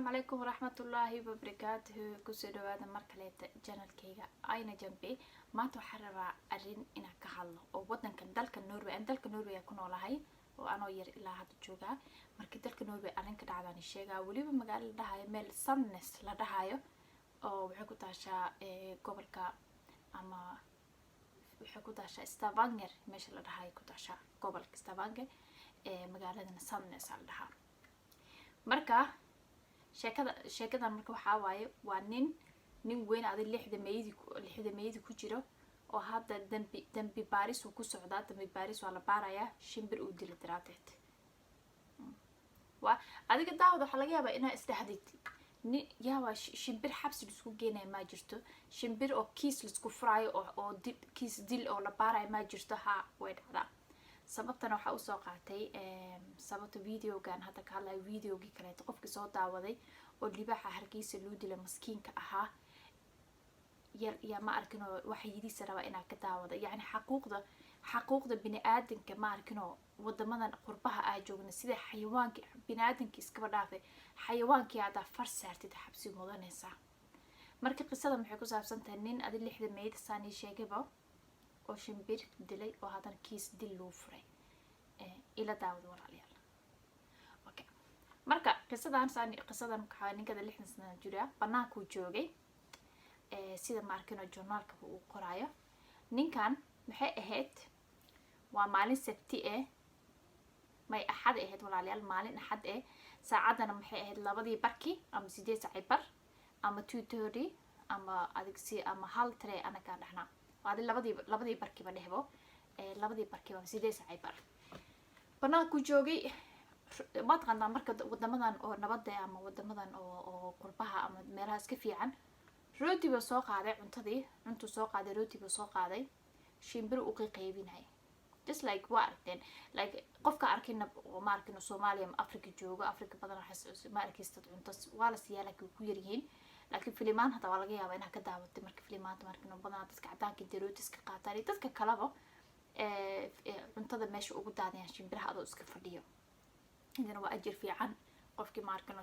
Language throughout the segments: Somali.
Calaykum waraxmatullaahi wabarakaatuhu. Kusoo dhawaada mar kaleeta channelkayga Ayna Jambe. Maanta waxaan rabaa arrin inaan ka hadlo oo wadankan, dalka Norway. Aan dalka Norway aan ku noolahay oo anoo yar ilaa hadda joogaa. Marka dalka Norway arrin ka dhacdaan sheegaa, weliba magaalo la dhahayo, meel Sandnes la dhahayo, oo waxay ku taashaa gobolka ama waxay ku taashaa Stavanger, meesha la dhahayo ku taashaa gobolka Stavanger, magaaladana Sandnes aa la dhahaa. Marka sheekadan marka waxaa waaye, waa nin weyn, adi 60-meeyadii ku jiro, oo hadda dambi baaris uu ku socdaa. Dambi baaris waa la baarayaa shimbir uu dila daraadeed. Waa adiga daawad, waxaa laga yaabaa inaa isdhahdid, nin yaabaa shimbir xabsi laisku geenaya maa jirto, shimbir oo kiis laisku furaayo oo dil, kiis dil oo la baarayo maa jirto. Haa, way dhacdaa. Sababtana waxaa usoo qaatay, sababta videogan hadda ka hadlayo, videogii kaleeto qofkii soo daawaday oo libaaxa Hargeysa loo dila, maskiinka ahaa yar yaa ma arkinoo, waxa yidiisa rabaa inaa ka daawada. Yacni xaquuqda bini aadanka, ma arkinoo, wadamadan qurbaha aa joogna, sida xayawaanki, bini aadanka iskaba dhaafay, xayawaankii haddaa far saartid xabsi mudanaysaa. Marka qisada maxay ku saabsan tahay? Nin adi 60-meeyada saanii sheegayba oo shimbir dilay oo haddana kiis dil loo furay. Ila daawada, walaalayaal. Okay, marka qisadan saan, qisadan waxaa ninkada 60 sana jira, banaankuu joogay, sida ma arkin oo journaalka uu qoraayo. Ninkan maxay ahayd? Waa maalin Sabti eh, may Axad ahayd, walaalayaal, maalin Axad eh. Saacaddana maxay ahayd? 2-dii barki ama 8 saaci bar ama 2:30 ama adigsi ama hal tre anagaa dhahnaa. Adi 2-dii barkiiba dhehbo, 2-dii barkiiba ama 8 saaci bar banaankuu joogay. Ma taqaanaa, marka wadamadan oo nabadda ama wadamadan oo qurbaha ama meelaha iska fiican, rooti buu soo qaaday, cuntadii cuntuu soo qaaday, rooti buu soo qaaday, shimbir u qaybinaya, just like waa aragteen, like qofka arkina oo ma arkino Soomaaliya ama Africa joogo. Africa badan waxaa ma arkaysta cunto waa la siiyaa, laakiin way ku yaryihiin. Laakiin filimaan hadda waa laga yaabaa inaad ka daawatay. Marka filimaanta markino badanaa dadka cadaanka intay rooti iska qaataan iyo dadka kaleba cuntada meesha ugu daadayaan shimbiraha adoo iska fadhiyo. Idina waa ajir fiican qofkii ma arkino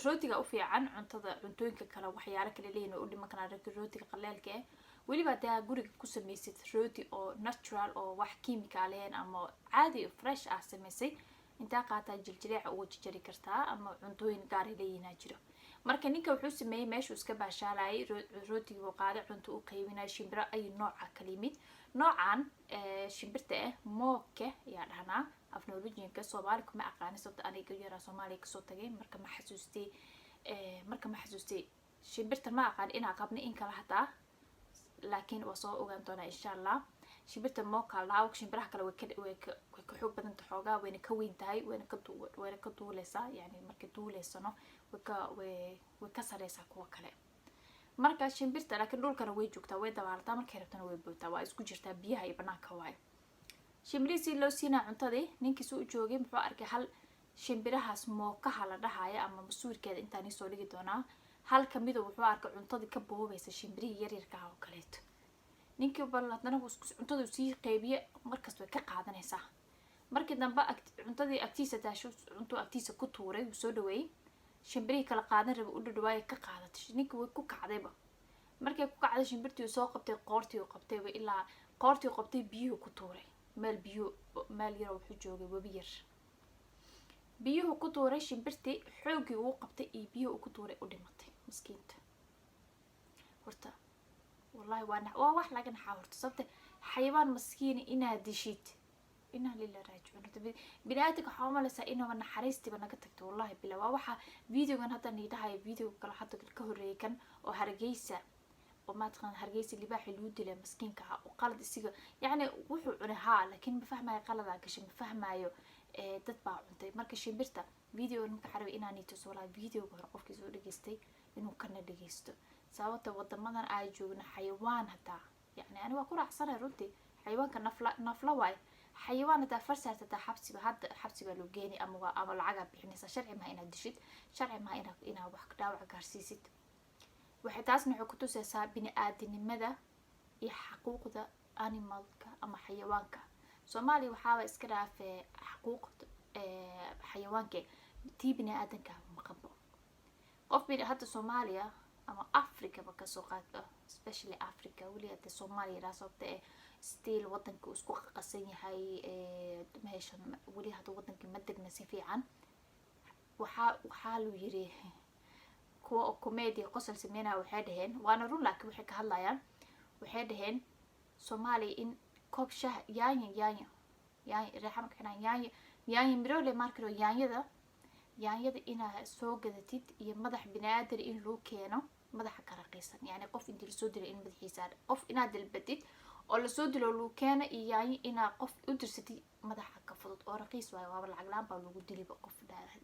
rootiga u fiican. Cuntada, cuntooyinka kale waxyaalo kale leeyihin, way u dhiman karaan rootiga qaleelka eh. Weliba hadaa guriga ku samaysid rooti oo natural oo wax chemical lahayn ama caadi fresh ah samaysay, intaa qaataa jiljileeca uga jajari kartaa ama cuntooyin gaar ay leeyihinaa jiro. Marka ninka wuxuu sameeyey, meeshuu iska baashaalayay, rootigii buu qaaday, cunto u qaybinaya shimbiro ay nooca kala yimid. Noocan shimbirta ah måke ayaa dhahnaa af Norwegianka. Soomaali kuma aqaani, sababta aniga yaraa Soomaaliya kasoo tagay. Marka ma xasuustay shimbirtan, ma aqaan inaa qabnay in kale hataa, laakiin waa soo ogaan doonaa insha Allah. Shimbirta måke la dhahaa shimbiraha kale way ka xoog badanta xoogaa, wayna ka weyn tahay, wayna ka duuleysaa. Yani markay duuleysano way ka sareysaa kuwa kale. Marka shimbirta laakiin dhulkana way joogtaa, way dabaalataa, markay rabtana way bootaa, waa isku jirtaa biyaha iyo banaanka waayo. Shimbirihiisii loo siinaa cuntadii, ninkiisu u joogay, muxuu arkay? Hal shimbirahaas måkaha la dhahaya ama masuurkeeda intaan iisoo dhigi doonaa, hal kamida wuxuu arkay cuntadii ka boobaysa shimbirihii yaryarka ah oo kaleeto. Ninkii bal haddana cuntaduu sii qeybiye, markasta way ka qaadanaysaa. Markii dambe cuntadii agtiisa daasho, cuntuu agtiisa ku tuuray, wuu soo dhaweeyey. Shimbirihii kala qaadan rabay u dhadhawaaya, ka qaadatay. Ninkii way ku kacdayba. Markay ku kacday, shimbirtii uu soo qabtay, qoortii uu qabtayba, ilaa qoortii uu qabtay, biyuhu ku tuuray. Meel biyo, meel yar wuxuu joogay, webi yar, biyuhu ku tuuray. Shimbirtii xooggii uu qabtay iyo biyuhu uu ku tuuray u dhimatay miskiinta. Horta wallahi waa wax laga naxaa horta, sababta xayawaan maskiina inaad dishid, inaa lilah raajicuun. Horta bini aadamka waxaa umalaysaa inaba naxariistiiba naga tagto. Wallahi bila waa waxaa videogan hadda niidhahayo, videoga kale hadda ka horreeyay, kan oo Hargeysa, oo maataqaan Hargeysa libaaxi lagu dilay maskiinka ah, oo qalad isiga, yacni wuxuu cunay haa, laakiin ma fahmayo qaladaa gashay, ma fahmayo dad baa cuntay. Marka shimbirta videogan marka xarabay inaan ituso, wallahi videoga hore qofkii soo dhageystay inuu kana dhageysto, sababta wadamadan ay joogno xayawaan hataa, yacni ani waa ku raacsanahay runtii, xayawaanka nafla nafla waayo. Xayawaan hataa farsaart hataa xabsiba, hadda xabsi baa loo geenay ama waa ama lacagaa bixinaysaa. Sharci maha inaad dishid, sharci maha inaad wax dhaawac gaarsiisid. Waxay taasna waxay kutusaysaa bini aadinimada iyo xaquuqda animalka ama xayawaanka. Soomaaliya waxaaba iska dhaafee xaquuqda xayawaanka, tii bini aadanka maqanbo. Qof bin hadda Soomaaliya ama Africa ba kasoo qaadba, especially Africa, weli hadda Soomaaliya ilaa, sababta eh still wadanka uu isku qaqasan yahay, meeshan weli hadda wadankii ma degna si fiican. Waxaa lu yiri kuwa oo comedy qosol sameynaya waxay dhaheen, waana run, laakiin waxay ka hadlayaan, waxay dhaheen Soomaaliya in koob shah, yaanyo yaanyo yaanyo reexa marka xidhaan, yaanyo yaanyo mirole markiro, yaanyada inaa soo gadatid iyo madax biniaadan in loo keeno, madaxa ka raqiisan. Yani qof intii lasoo dilay in madaxiisa qof inaad dalbatid oo lasoo dilo lagu keeno, iyo yaanyo inaa qof u dirsatid, madaxa ka fudud oo raqiis waayo, waaba lacag laan baa lagu diliba qof dhaahad.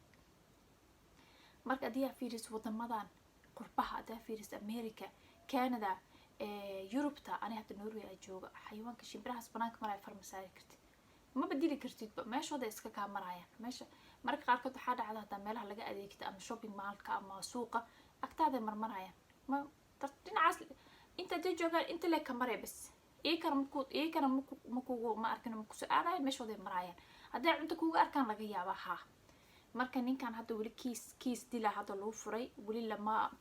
Marka haddii aa fiiriso wadamadan qurbaha, haddii aa fiiriso America, Canada, Yurubta, ani hadda Norway aa jooga, xayawaanka shimbirahaas banaanka maraya farma saari kartid, ma bedeli kartidba, meeshooda iska kaa marayaan meesha. Marka qaarkood waxaa dhacda hadaa meelaha laga adeegta ama shopping mallka ama suuqa agtaaday marmarayaan, ma dhinacaas inta haday joogaan inta lee ka maray bas, iyakana maku iyakana maku makugu ma arkin, makusoo aadayan, meeshooday maraayaan. Hadday cunto kuga arkaan laga yaabaa haa. Marka ninkan hadda weli kiis dila hadda lagu furay, weli lama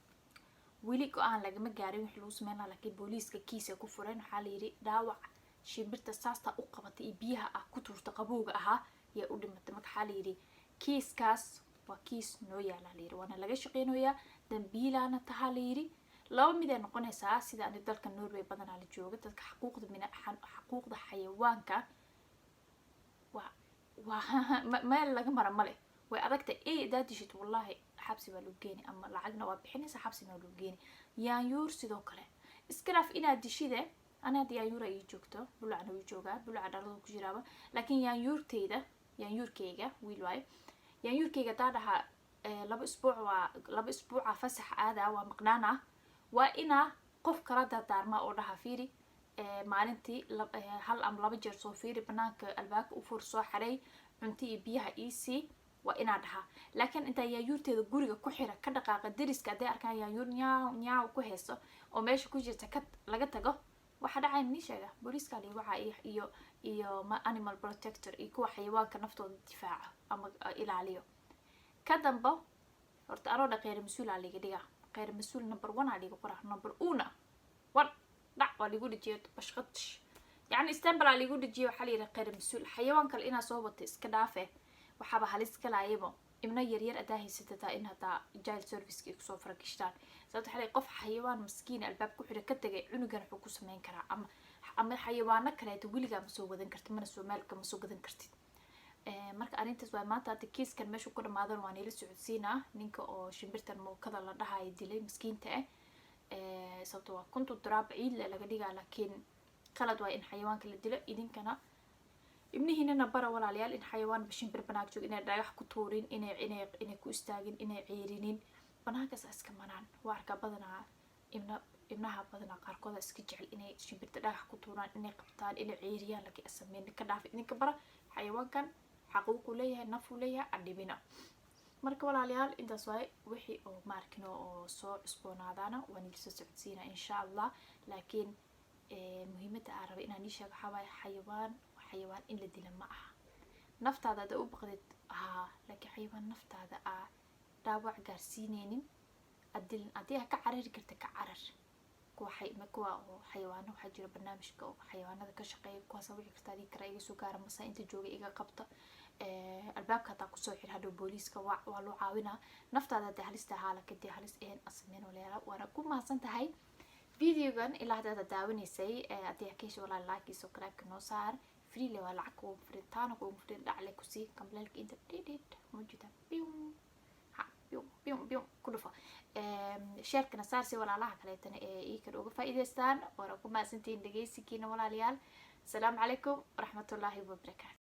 weli go-aan lagama gaarin wix lagu sameyn lahaa, laakiin booliiska kiis ay ku fureen. Waxaa la yidhi dhaawac shimbirta saastaa u qabatay iyo biyaha ah ku tuurta qabowga ahaa yaa u dhimatay. Marka waxaa la yidhi kiiskaas waa kiis noo yaala, la yidhi waana laga shaqeynayaa, dambiilaana tahaa la yidhi. Laba mid ay noqonaysaa. Sida ani dalka Norway badanaa la jooga, dadka xaquuqda mina xaquuqda xayawaanka waa meel laga mara male, way adagtay. Ey hadaa dishid, wallahi xabsi baa lagu geeni, ama lacagna waa bixinaysa, xabsina waa lagu geeni. Yaanyuur sidoo kale, iska dhaaf inaad dishide. Ani hadda yaanyuura ii joogto, bulacna wuu joogaa, bulaca dhaladu ku jiraaba, laakiin yaanyuurteyda, yaanyuurkeyga wiil waayo, yaanyuurkeyga hadaa dhahaa 2 isbuuc, waa 2 isbuuca fasax aadaa, waa maqnaana, waa inaa qof kala dardaarmaa oo dhaha fiiri, maalintii hal ama laba jeer soo fiiri banaanka, albaabka u fur, soo xaray, cunto iyo biyaha iisii, waa inaa dhahaa. Laakiin intaa yaanyuurteeda guriga ku xira ka dhaqaaqa, deriska hadday arkaan yaanyuur nyaaw nyaaw ku haysto oo meesha ku jirta, ka laga tago, waxaa dhacaya nii sheega, booliiska lii wacaa iyo animal protector iyo kuwa xayawaanka naftooda difaaca ama ilaaliyo. Ka dambo horta anoo dha kheyr mas-uul aa liga dhigaa, kheyr mas-uul number one aa liga qoraa, number una one dhac waa ligu dhajiya, bashqad yacni istanbul aa ligu dhajiya. Waxaa la yidhi kheyr mas-uul, xayawaan kale inaa soo wata iska dhaafe, waxaaba halis galaayabo ibno yaryar adaa haysatataa in hadaa child serviceka ay kusoo faragashtaan, sababta waxaa qof xayawaan maskiin albaab ku xira ka tagay, cunugan wuxuu ku sameyn karaa ama xayawaano kaleeto weligaa ma soo wadan kartid, mana soo maalka ma soo gadan kartid. Marka arrintaas waa maanta hadda kiiskan meeshu ku dhamaadan waa niila socodsiinaa, ninka oo shimbirtan mookada la dhahayo dilay maskiinta ah, sababto waa kuntu daraaba ciidle laga dhigaa, laakiin qalad waa in xayawaanka la dilo. Idinkana ibnihiinana bara, walaalayaal, in xayawaan shimbir banaanka joogo inay dhagax ku tuurin, inay ku istaagin, inay ceerinin, banaankaas iska maraan. Waa arkaa badanaa ibnaha badanaa qaarkooda iska jecel inay shimbirta dhagax ku tuuraan, inay qabtaan, inay ceeriyaan, laakiin asameyn ka dhaaf. Idinka bara xayawaankan xaquuquu leeyahay, nafuu leeyahay, adhibina. Marka walaalayaal, intaas waaye wixii oo maarkino oo soo cusboonaadaana waan idin soo socodsiinaa insha Allah. Laakiin muhiimadda aan rabay inaan ii sheego waxaa waaye, xayawaan xayawaan in la dila ma aha. Naftaada hadda u baqdid haa, laakiin xayawaan naftaada aa dhaawac gaarsiineynin adilin. Haddii aa ka carari karta, ka carar. Kuwa oo xayawaano waxaa jira barnaamijka oo xayawaanada ka shaqeeya, kuwaasa wici karta, adii kara iga soo gaara masa inta jooga iga qabta, albaabka hataa kusoo xir, hadhow booliiska waa loo caawinaa. Naftaada hadii halista ahaa, laakiin dee halis ahayn asameyn. Walaala, waana ku mahadsan tahay videogan ilaa haddaad daawanaysay. Haddii aa ka heshay, walaal, like iyo subscribe-ka noo saar, free le waa, lacag kugu frin, taana kugu frin, dhacle kusii gambaleelka inta dhidhid mujida bium ha bium bium bium ku dhufo, sharekana saar si walaalaha kaleetana ee ii kale uga faa'iidaystaan. Waana ku mahadsantihiin dhegeysigiina, walaalayaal. Asalaamu calaykum waraxmatullaahi wabarakaatu.